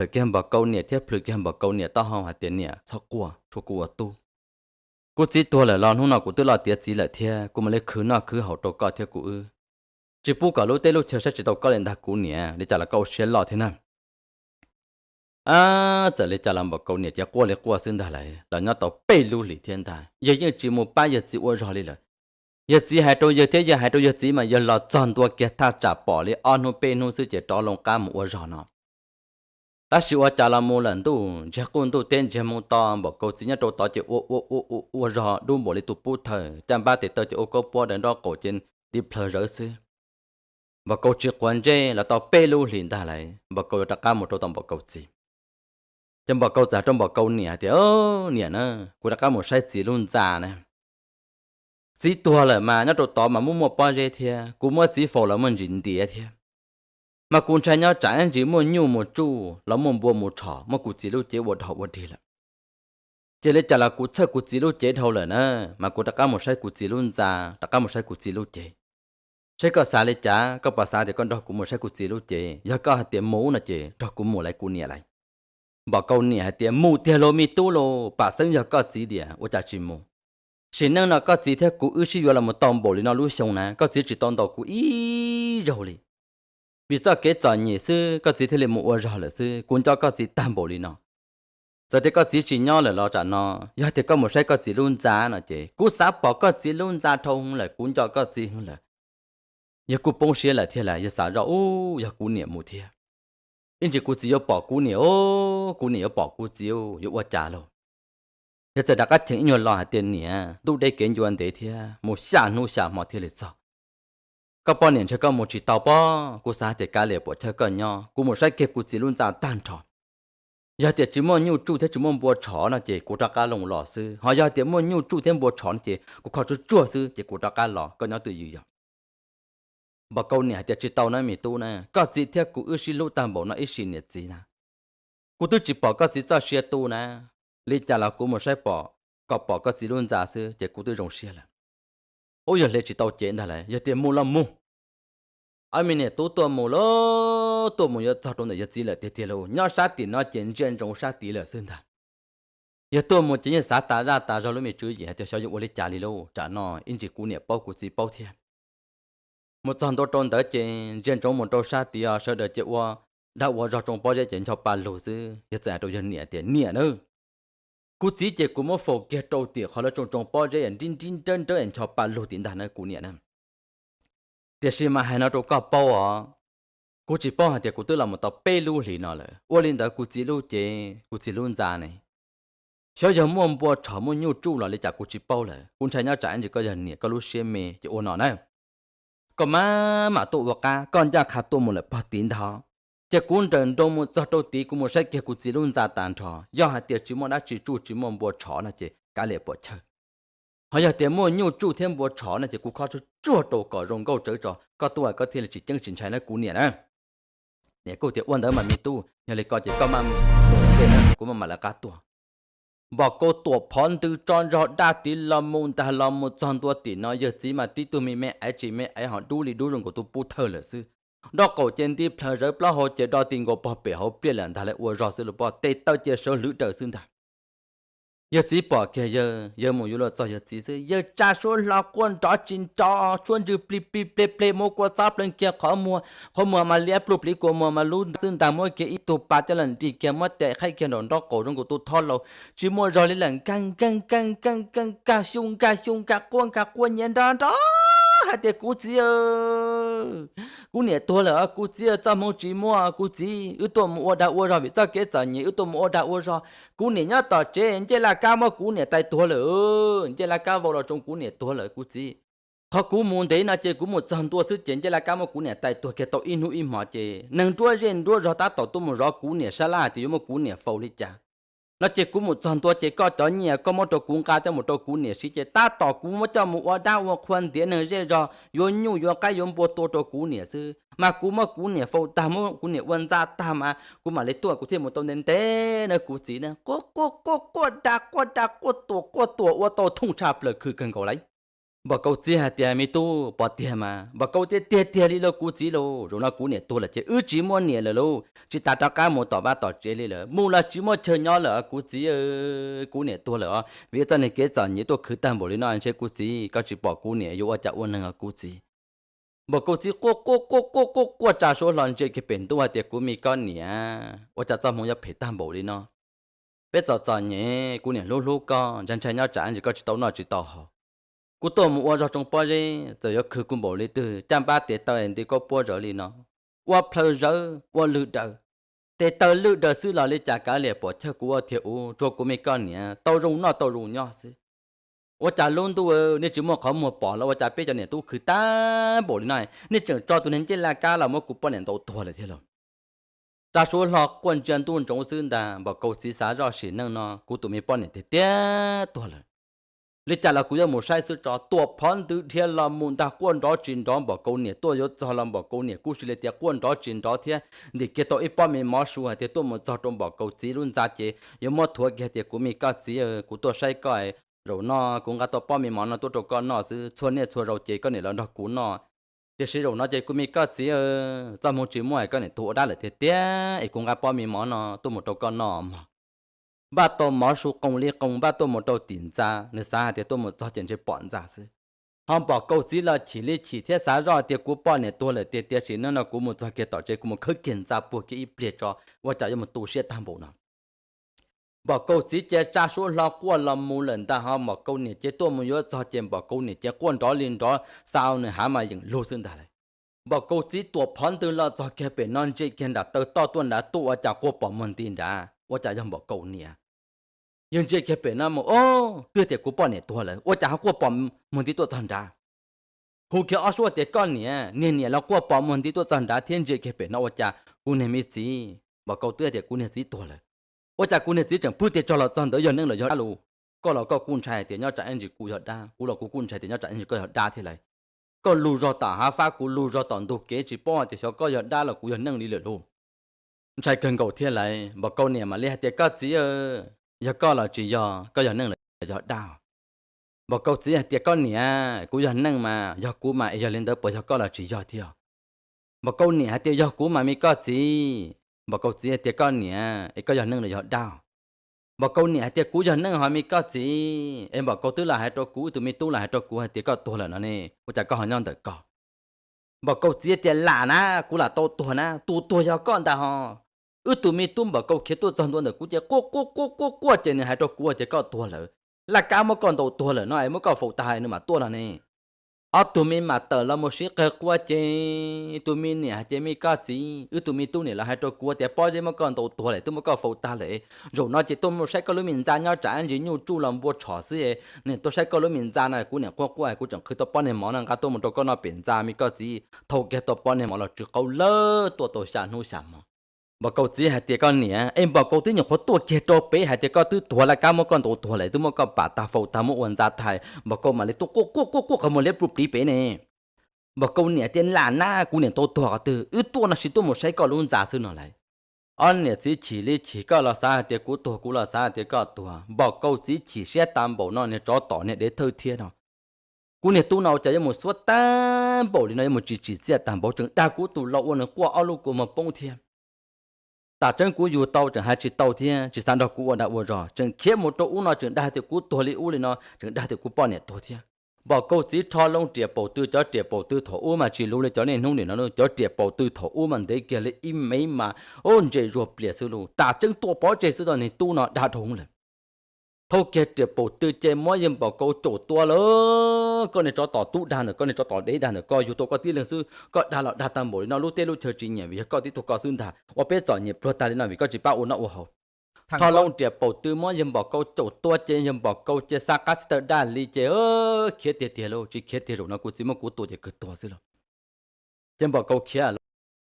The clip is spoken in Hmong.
txawm kiag Npam Kaus niam thiab plhws kiag Npam Kaus niam taub hau hais tias, Niam, txhob quaj, tso kuv ua tub. Kuv txiv tuag lawm los hnub no kuv twb loj tiav txiv lawm thiab, kuv mam li khwv noj khwv haus rau koj thiab kuv wb, tsis pub kom lub teb lub chaw saib tsis taus koj li ntag kuv niam, li cas los koj ua siab loj thiab na. Txawm li cas los Npam Kaus niam ces quaj li quaj xwb ntag lauj, los nyob tau peb lub hlis thiab ntag, yawg yeej tsis mus pab yawg txiv ua zog li lawm. Yawg txiv hais rau yawg thiab yawg hais rau yawg txiv mas yawg los txog ntua kiag thaj tsam pom li ob hnub peb hnub xwb ces rov loo qab mus ua zog no. Tab sis ua cas los mus lawm ntuj ntsiag quj ntuj teb ntsiag mus to, Npam Kaus txiv nyob rau tod ces ua ua ua ua ua zog dub npaum li tus pub thawj, caj npab tes taw ces ua kaub pob daws nraub qaum ces nti plhaws zawv xwb. Npam Kaus tsis quav ntsej los tau peb lub hlis ntag lauj, Npam Kaus yuav rov qab mus rau tom Npam Kaus txiv. Ces Npam Kaus txawm hais rau Npam Kaus niam hais tias, Niam na, kuv rov qab mus saib txiv lub ntxa na. Txiv tuag lawm mas nyob rau tod mas muaj muaj pob zeb thiab, kuv muab txiv faus los muaj ntsis ntiav thiab. Mas kuv ntshai nyob tsam ib ntsis muaj nyuj mus tsuj los muaj npua mus tshom muab kuv txiv lub cev ua dog ua dig lawm. Ces li cas los kuv txhawj kuv txiv lub cev dhau lawm na, mas kuv rov qab mus saib kuv txiv lub ntxa, rov qab mus saib kuv txiv lub cev, saib koj xav li cas, koj puas xav tias koj nrog kuv mus saib kuv txiv lub cev. Yog koj hais tias mus no ces nrog kuv mus lauj kuv niam lauj. Npam Kaus niam hais tias, Mus tiag lauj me tub lauj, pam xeeb yog koj txiv tiag ua cas tsis mus. Sim neej no koj txiv thiab kuv wb sib yuav los mus tau npaum li no lub xyoo na, koj txiv tsis tau ntaus kuv ib zaug li. Vim txoj kev txom nyem xwb koj txiv thiaj li mus ua zog lawm xwb, kuv nco koj txiv tag npaum li no. Txawm tias koj txiv tsis nyob lawm los tsam no, yog tias koj mus saib koj txiv lub ntxa no ces kuv xav pom koj txiv lub ntxa dhau lawm, kuv nco koj txiv lawm. Yog kuj poob siab lawm thiab lauj, yog xav zoj ub yog kuv niam mus thiab, ib ntsis kuv txiv yuav pom kuv niam, kuv niam yuav pom kuv txiv yuav ua cas lauj. Yog txawm rov qab cheem ib nyuag lo hais tias, Niam, ntuj deb kev ncua ntev thiab, mus xya hnub xya hmo thiaj li txog. Koj poj niam ntshe koj mus tsis tau pob, kuv xav tias kav liam puam chawj koj nyob, kuv mus saib kiag kuv txiv lub ntxa tag nrho. Yog tias tsis muaj nyuj tsuj thiab tsis muaj npua tshov no ces kuv rov qab loo los xwb, ho yog tias muaj nyuj tsuj thiab npua tshov no ces kuv kho tsuag tsuag xwb ces kuv rov qab los, koj nyob twj ywm yog. Npam Kaus niam hais tias, Tsis tau na me tub na, koj txiv thiab kuv wb sib hlub tag npaum no ib sim niam txiv na, kuv twb tsis pom koj txiv txoj sia tu na, li cas los kuv mus saib pom, kom pom koj txiv lub ntxa xwb ces kuv twb zoo siab lawm. Ub, yog hle tsis tau cev ntag lauj, yog tias mus los mus. Ob me niam tub tuaj mus lauj, tuaj mus yuav txog rau ntawm yawg txiv lawm tiag tiag lauj, nyob sab tim no ces ntsia ntsoov sab tid lawm xwb ntag. Yog tuaj mus ces yeej xav tas zaj tas zog lub me tswv yim hais tias xyov yuav ua li cas li lauj, tsam no ib ntsis kuv niam paub kuv txiv paub thiab. Mus txog ntua rau ntawd ces ntsia ntsoov mus rau sab tid os, sawv daws ces ua dag ua zog tsoo pob zeb ces ncho pa lug xwb. Yawg txawm hais rau yawg niam tias, Niam na, kuv txiv ces kuv muab faus kiag rau tim qhov lawv tsoo tsoo pob zeb nrib nrib nrawb nrawb ncho pa lug tim ntag na kuv niam na. Tiam sis mas hais no rau koj paub os, kuv tsis paub hais tias kuv twb los mus tau peb lub hlis no lawm, ua li ntawd kuv txiv lub cev, kuv txiv lub ntxa ne, xyov yog muaj npua tshov muaj nyuj tsuj los li cas kuv tsis paub lawm. Kuv ntshai nyob tsam ntsis koj yog niam koj lub siab me ces ua no na, koj mam mam tuaj ua qab, koj ncaj qha tuaj mus lawm pog tid ntag. Ces kuv nrawm nroos mus txog rau tid, kuv mus saib kiag kuv txiv lub ntxa tas nrho, yog hais tias tsis muaj dab tsi tsuj tsis muaj npua tshov no ces kav liam puam chawj. Ho yog tias muaj nyuj tsuj thiab npua tshov no ces kuv khob tsuag tsuag rau kom zoo nkauj tsawv tso, koj tuaj koj thiaj li tsis ceeb tsis ntshai na kuv niam na. Niam kuj tias, Ua ntawd mas me tub, yog li ko ces koj maj mus, kuv maj mam lawv qab tuaj. Npam Kaus tuam phov ntws tso zog daj tid los mus ntag, los mus txog ntua tim no yawg txiv mas tib tug me me aiv tsis me aiv ho dub li dub zoo nkaus tus pub thawj lawm xwb. Nraub qaum ces nti plhaws zawv, plaub hau ces do ti nkaus pog pem hauv pliaj lawm ntag, lawv ua zog xwb los pom tes taw ces sawv hlwv daws xwb ntag. Yawg txiv pom kiag yawg, yawg mus yuav luag txog yawg txiv xwb, yawg tsa suab hlo quaj nrov tsis nrov, suab ntsws plig plig ple ple, muab kua txob pleev kiag qhov muag, qhov muag mas liab pluj pliv, kua muag mas lub xwb ntag, muab kiag ib tug pas coj los nrig kiag, muab tes qhaib kiag nraum nraub qaum zoo nkaus tus thob laus tsis muaj zog li lawm, nkag nkag nkag nkag nkag nkag xyu nkag xyu nkag quaj nkag quaj nyiav nrov nrov hais tias, Kuv txiv, kuv niam tuag lawm, kuv txiv, txoj hmoo tsis muaj, kuv txiv, wb tuaj mus ua dag ua zog vim txoj kev txom nyem, wb tuaj mus ua dag ua zog, kuv niam nyob tom tsev, ncej laj kab muab kuv niam tais tuag lawm, ncej laj kab vau los tsoo kuv niam tuag lawm kuv txiv. Qhov kuv mus ntev no ces kuv mus txog ntua xwb ces ncej laj kab muab kuv niam tais tuag kiag tau ib hnub ib hmos ces neeg nruab zej nruab zog tab tom tuaj mus zov kuv niam sab laj hais tias yuav muab kuv niam faus li cas. No ces kuv mus txog ntua ces koj cov nyiaj koj muab rau kuv nqa coj mus rau kuv niam siv ces tab tom kuv muab coj mus ua dab ua qhua ntiav neeg zej zog, yuav nyuj yuav qaib yuav npua tua rau kuv niam xwb, mas kuv muab kuv niam faus tag, muab kuv niam ua ntxa tag mas kuv mam li tuaj, kuv thiaj mus tau ntev ntev na kuv txiv na. Quaj quaj quaj quaj dag quaj dag quaj tuam quaj tuam ua tau thooj tshaj plaws khw kawg nkaus lauj. Npaum Kaus txiv hais tias, Me tub, pov tiag mas? Npaum Kaus tias, Tiag tiag li lauj kuv txiv lauj, zaum no kuv niam tuag lawm ces wb tsis muaj niam lawm lauj, tsis tas rov qab mus tom vaj tom tsev li lawm, mus los tsis muaj chaw nyob lawm kuv txiv. Kuv niam tuag lawm os, vim txoj niag kev txom nyem tuaj khwv tag npaum li no ntshe kuv txiv koj tsis pom kuv niam yuav ua cas ua neeg os kuv txiv. Npaum Kaus txiv quaj quaj quaj quaj quaj quaj tsa suab hlo ntsia kiag pem ntuj hais tias, Kuv me koj niam, ua cas txoj hmoov yuav phem tag npaum li no? Peb txom txom nyem, kuv niam hlub hlub koj, ntshai ntshai nyob tsam ntsis koj tsis tau noj tsis tau haus. Kuv tuaj mus ua zog tsoo pob zeb, txawm yuav khwv kuv npaum li twg, caj npab tes taw nti kuj puab zawv li no, ua plhaw zawv ua lwj daws, tes taw lwj daws xwb los li cas kav liam, pom chawj kuv ua thiab ub, tsuas kuv me koj niam tau zoo noj tau zoo nyob xwb. Ua cas lub ntuj nej tsis muaj qhov muag pom los ua cas peb cov niam tub khwv tag npaum li no, nej tseem tso tus niag ncej laj kab los muab kuv poj niam ntaus tuag lawm thiab lauj? Tsa suab hlo quaj ntsia ntuj ntsoov xwb ntag, Npaum Kaus txiv xav zoj sim neej no kuv tus me poj niam tiag tiag tuag lawm. Li cas los kuv yuav mus saib xwb tso. Tuam phov ntws dhia los mus ntag, quaj nrov tsis nrov, Npaum Kaus niam tuaj yuav txog los Npaum Kaus niam kuj sis li tias quaj nrov tsis nrov thiab. Ntim kiag tau ib pob me mov su hais tias tuaj mus txog rau Npaum Kaus txiv lub ntxa ces yuav muab thuav kiag tias, Kuv me koj txiv, kuv tuaj saib koj, zaum no kuv nqa tau pob me mov no tuaj rau koj noj xwb, txhua niaj txhua zaus ces koj niam los nrog kuv noj, tiam sis zaum no ces kuv me koj txiv, txoj hmoov tsis muaj, koj niam tuag ua dab lawm tiag tiag es kuv nqa pob me mov no tuaj mus rau koj noj mog. Npaj tau mov su qoos li qoos npaj tuaj mus rau tim ntxa, nws xav hais tias tuaj mus txog ces ntshe pom ntxa xwb. Ho Npaum Kaus txiv los chim li chim thiab xav zoj tias kuv poj niam tuag lawm tiag tiag, sim neej no kuv mus txog kiag tom tsev kuv mus khawb kiag ntxa puag kiag ib pliag tso, ua cas yuav mus tu siab tag npaum no. Npaum Kaus txiv ces tsa suab hlo quaj los mus lawm ntag, ho Npaum Kaus niam ces tuaj mus yuav txog ces Npaum Kaus niam ces quaj nrov li nrov, xa nws hav mas yeem lug xwb ntag lauj. Npaum Kaus txiv tuam phov ntws los txog kiag pem no ntsia kiag nram taw toj tuaj nrad tuaj ua cas quaj pom muag nti nrad, ua cas yog Npaum Kaus niam. Yawg ntsia kiag pem no mus, Ob, twb tias kuv poj niam tuag lawm ua cas ho quaj pom muag nti tuaj txog nrad? Hu kiag ob suab tias, Koj niam! Niag niam los quaj pom muag nti tuaj txog nrad thiab ntsia kiag pem no ua cas kuv niag me txiv, Npaum Kaus twb tias kuv niag txiv tuag lawm, ua cas kuv niag txiv tseem pwb tiag tso los txog ntawd yog neej los yog dab lus? Koj los koj kuj ntshai tias nyob tsam ib ntsis kuv yog dab, kuv los kuv kuj ntshai tias nyob tsam ib ntsis koj yog dab thiab lauj. Koj lug zog tom hav fab, kuv lug zog tom ntug kev, tsis paub tias xyov koj yog dab los kuv yog neej li lawm lauj. Ntshai kawg nkaus thiab lauj. Npaum Kaus niam mam li hais tias, Koj txiv, yog koj los tsis yog, koj yog neej los yog dab? Npaum Kaus txiv hais tias, Koj niam, kuv yog neej mas, yog kuv mas es yog li ntawd puas yog koj los tsis yog thiab? Npaum Kaus niam hais tias, Yog kuv mas me koj txiv. Npaum Kaus txiv hais tias, Koj niam, es koj yog neej los yog dab? Npaum Kaus niam hais tias, Kuv yog neej ho me koj txiv, es Npaum Kaus twb los hais rau kuv, wb tus me tub los hais rau kuv hais tias koj tuag lawm no ne, ua cas koj ho nyob ntawm ko? Npaum Kaus txiv tias, Lam na, kuv lam tau tuag na, tus tuag yog koj ntag ho. Wb tus me tub Npaum Kaus khiav tuaj txog ntua ntawm kuv ces quaj quaj quaj quaj quaj ces nws hais rau kuv tias koj tuag lawm, laj kab muab koj ntaus tuag lawm no es muab koj faus tas nws mam tuaj no ne. Ob tug me mam tawm los mus sib qawg quaj ces tus me niam hais tias, Me koj txiv, wb tus me tub niam los hais rau kuv tias pob zeb muab koj ntaus tuag lawm, twb muab koj faus tag lawm. Zaum no ces tuaj mus saib koj lub me ntxa nyob tsam ib ntsis nyuj tsuj los npua tshom xwb, niam tuaj saib koj lub me ntxa no, kuv niam quaj quaj kuv tseem qhwv tau pob niag mov no nqa tuaj mus rau koj noj pem ntxa me koj txiv. Thau kiag tau pob niag mov los tsw qaub lawm tuaj tau xya hnub xya hmo. Npaum Kaus txiv hais tias, Koj niam, es Npaum Kaus twb nyuam qhuav tuaj kiag rau pem hais tias koj twb tuag, laj kab muab koj ntaus tuag lawm, twb muab koj pam tag faus tag muab ua ntxa tag. Npaum Kaus mam li tuaj quaj quaj quaj quaj qhov muag liab ploog pliv pem ne. Npaum Kaus niam tias, Lam na, kuv niam tau tuag qhov twg, wb tuaj no sis tuaj mus saib koj lub ntxa xwb no lauj. Ob niam txiv chim li chim, koj los xav hais tias kuv tuag, kuv los xav hais tias koj tuag. Npaum Kaus txiv chim siab tas npaum no, niag tsov tom niag dev thawj thiab no. Kuv niag tub no ua cas yuav mus xuab tag npaum li no, yuav mus tsis tsim txiaj tag npaum, tseem dag kuv tus lau ua nws quaj ob lub kua muag poob thiab. Tam tseeb kuv yug tau tseem hais tsis tau thiab, tsis xav nrog kuv ua dag ua zog, tseem khiav mus rau ub no tseem dag tias kuv tuag li ub li no, tseem dag tias kuv poj niam tuag thiab. Npaum Kaus txiv rho loo riam paum tw, cov riam paum tw thaum ub mas tsis luv li cov niaj hnub nim no, cov riam paum tw thaum ub mas ntev kiag li ib mev mas, ub, ntse zuag plias xwb lauj. Tam tseeb tuaj pov tseg xwb tau niag tub no dag dhau lawm. Thau kiag riam paum tw ces muab yawg Npaum Kaus caum tua lawm. Koj niag tsov tom tub dag ntawm koj, niag tsov tom dev dag ntawm koj, yug tau koj tib leeg xwb, koj dag los dag tag npaum li no, lub teb lub chaw tsis nyiam vim yog koj tib tug ko xwb ntag, ua peb txom nyem pluag tag li no vim koj tsis pab ua noj ua haus. Rho loo riam paum tw muab yawg Npaum Kaus caum tua ces yawg Npaum Kaus ces xa qab txhib taw dag li ces khiav tiag tiag lauj, tsis khiav tiag zaum no kuv txiv muab kuv tua ces kawg tuag xwb lauj. Ces Npaum Kaus khiav